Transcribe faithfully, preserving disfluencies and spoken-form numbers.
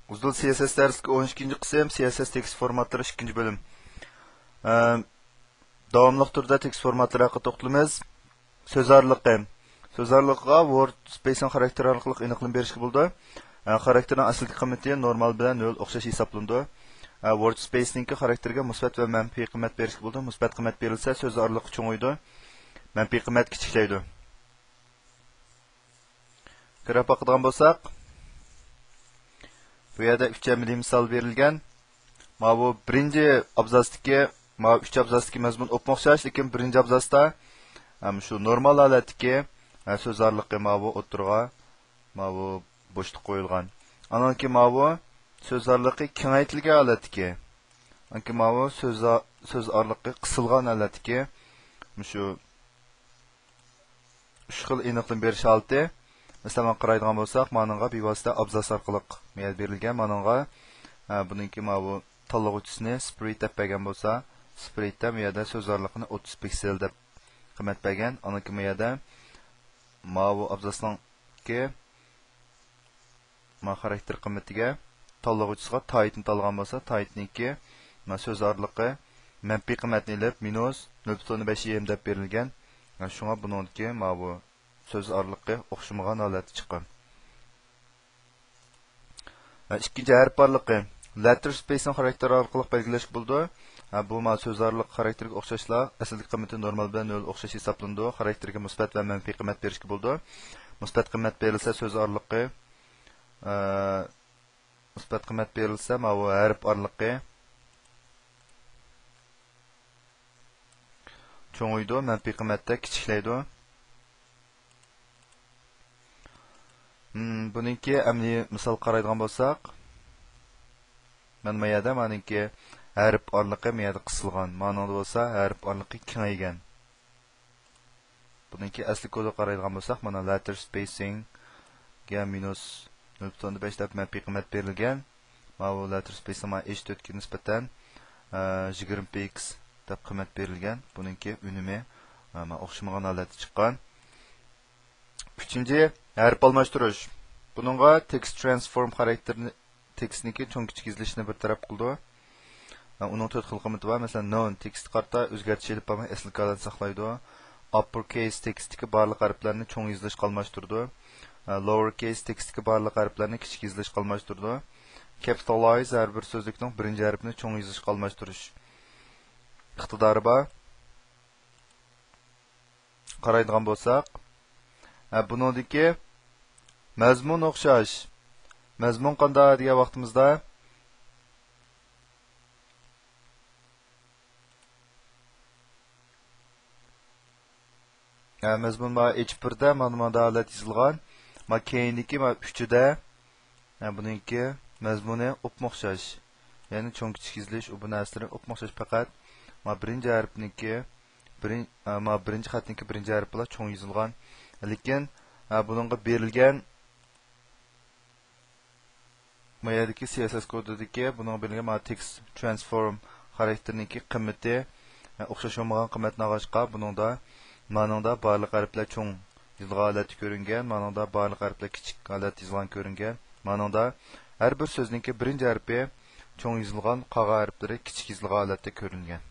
ئۇزۇل سىياسەت دەرسلىكى ئون ئىككىنچى قىسىم، سىياسەت تېكىست فورماتلىرى ئىككىنچى بۆلۈم. ئە، داۋاملىق تۈردە تېكىست فورماتلىرى ھەققىدە توختىلىمىز. سۆز ئارىلىقى. سۆز ئارىلىقىغا ۋورد سپېيسنىڭ خاراكتېرى ئارقىلىق ئېنىقلىما بېرىشكە بولىدۇ. ئە، خاراكتېرنىڭ ئەسلىدىكى قىممىتى نورمال بىلەن نۆل ئوخشاش ھېسابلىنىدۇ. ئە، ۋورد سپېيسنىڭكى خاراكتېرىگە مۇسبەت ۋە مەنپىي قىممەت بېرىشكە بولىدۇ. مۇسبەت قىممەت بېرىلسە، سۆز ئارىلىقى چوڭىيىدۇ. مەنپىي قىممەت كىچىكلەيدۇ. كىرىپ باقىدىغان بولساق، بۇ يەردە ئۈچ ئەمەلىي مىسال بېرىلگەن. ماۋۇ بىرىنچى ئابزاستىكى، ماۋۇ ئۈچ ئابزاستىكى مەزمۇن ئوپمۇ ئوخشاش، لېكىن بىرىنچى ئابزاستا، ھەم شۇ نورمال ھالەتتىكى، ھە، سۆز ئارىلىقى ماۋۇ ئوتتۇرىغا، ماۋۇ بوشلۇق قويۇلغان. ئانان كېيىن ماۋۇ سۆز ئارىلىقى كېڭەيتىلگەن ھالەتتىكى. ئانان كېيىن ماۋۇ سۆز ئا-، سۆز ئارىلىقى قىسىلغان ھالەتتىكى. مۇشۇ ئۈچ خىل ئېنىقلىما بېرىش ھالىتى. مەسىلەن، مانا قارايدىغان بولساق، مانىڭغا بىۋاسىتە ئابزاس ئارقىلىق مۇ يەردە بېرىلگەن. مانىڭغا، ھە، بۇنىڭكى ماۋۇ تاللىغۇچىسىنى سپرىت دەپ بەرگەن بولسا، سپرىتتە مۇ يەردە سۆز ئارىلىقىنى ئوتتۇز پىكسېل دەپ قىممەت بەرگەن. ئانىڭكى مۇ يەردە ماۋۇ ئابزاسنىڭكى ما خاراكتېر قىممىتىگە تاللىغۇچىسىغا تايتنى تاللىغان بولسا، تايتنىڭكى ما سۆز ئارىلىقى مەنپىي قىممەتنى ئېلىپ، مىنۇس نۆل پۈتۈن ئوندىن بەش ئېم دەپ بېرىلگەن. شۇڭا بۇنىڭدىكى ماۋۇ سۆز ئارىلىقى ئوخشىمىغان ھالەتتە چىققان. ئىككىنچى، ھەرپ ئارىلىقى. لەتتېر سپېيسنىڭ خاراكتېرى ئارقىلىق بەلگىلەشكە بولىدۇ. بۇ ما سۆز ئارىلىق خاراكتېرىگە ئوخشاشلا، ئەسلىدىكى قىممىتى نورمال بىلەن نۆل ئوخشاش ھېسابلىنىدۇ. خاراكتېرىگە مۇسبەت ۋە مەنپىي قىممەت بېرىشكە بولىدۇ. مۇسبەت قىممەت بېرىلسە، سۆز ئارىلىقى، ئە، مۇسبەت قىممەت بېرىلسە، ماۋۇ ھەرپ ئارىلىقى چوڭىيىدۇ، مەنپىي قىممەتتە كىچىكلەيدۇ. مم، بۇنىڭكى ئەمەلىي مىسال قارايدىغان بولساق، مانا ما يەردە مانىڭكى ھەرپ ئارىلىقى ما يەردە قىسىلغان، مانىڭدا بولسا ھەرپ ئارىلىقى كېڭەيگەن. بۇنىڭكى ئەسلى كودىغا قارايدىغان بولساق، مانا لەتتېر سپېيسىڭگە مىنۇس نۆل پۈتۈن ئوندىن بەش دەپ مەنپىي قىممەت بېرىلگەن. ماۋۇ لەتتېر سپېيسىڭ ما ئېچ تۆتكە نىسبەتەن، ئە، يىگىرمە پىكس دەپ قىممەت بېرىلگەن. بۇنىڭكى ئۈنۈمى، ئە، ما ئوخشىمىغان ھالەتتە چىققان. ئۈچىنچى، ھەرپ ئالماشتۇرۇش. بۇنىڭغا تېكىست ترانسفورم خاراكتېرىنى، تېكىستنىڭكى چوڭ كىچىك يېزىلىشىنى بىر تەرەپ قىلىدۇ. ئۇنىڭ تۆت خىل قىممىتى بار. مەسىلەن، نون تېكىستكە قارىتا ئۆزگەرتىش ئېلىپ بارماي ئەسلىكى ھالەتنى ساقلايدۇ. ئاپپېر كەيس تېكىستتىكى بارلىق ھەرپلەرنى چوڭ يېزىلىشقا ئالماشتۇرىدۇ. لوئېر كەيس تېكىستتىكى بارلىق ھەرپلەرنى كىچىك يېزىلىشقا ئالماشتۇرىدۇ. كەپىتالايز ھەر بىر سۆزلۈكنىڭ بىرىنچى ھەرپىنى چوڭ يېزىلىشقا ئالماشتۇرۇش ئىقتىدارى بار. قارايدىغان بولساق، ھە، بۇنىڭدىكى مەزمۇن ئوخشاش. مەزمۇن قانداق دېگەن ۋاقتىمىزدا، ھە، مەزمۇن ما ئېچ بىردە مانا مۇنداق ھالەت يېزىلغان. ما كەينىدىكى ما ئۈچىدە، ھە، بۇنىڭكى مەزمۇنى ئوپمۇ ئوخشاش. يەنى چوڭ كىچىك يېزىلىش، ئۇ بۇ نەرسىلىرى ئوپمۇ ئوخشاش، پەقەت ما بىرىنچى ھەرپنىڭكى، بىرىن-، ئە، ما بىرىنچى خەتنىڭكى بىرىنچى ھەرپىلا چوڭ يېزىلغان. لېكىن، ئە، بۇنىڭغا بېرىلگەن ما يەردىكى سى ئېس ئېس كودىدىكى بۇنىڭغا بېرىلگەن ما تېكىست ترانسفورم خاراكتېرىنىڭكى قىممىتى، ئە، ئوخشاش بولمىغان قىممەتنى ئالغاچقا، بۇنىڭدا، مانىڭدا بارلىق ھەرپلەر چوڭ يېزىلغان ھالەتتە كۆرۈنگەن، مانىڭدا بارلىق ھەرپلەر كىچىك ھالەتتە يېزىلغان كۆرۈنگەن، مانىڭدا ھەر بىر سۆزنىڭكى بىرىنچى ھەرپى چوڭ يېزىلغان، قالغان ھەرپلىرى كىچىك يېزىلغان ھالەتتە كۆرۈنگەن.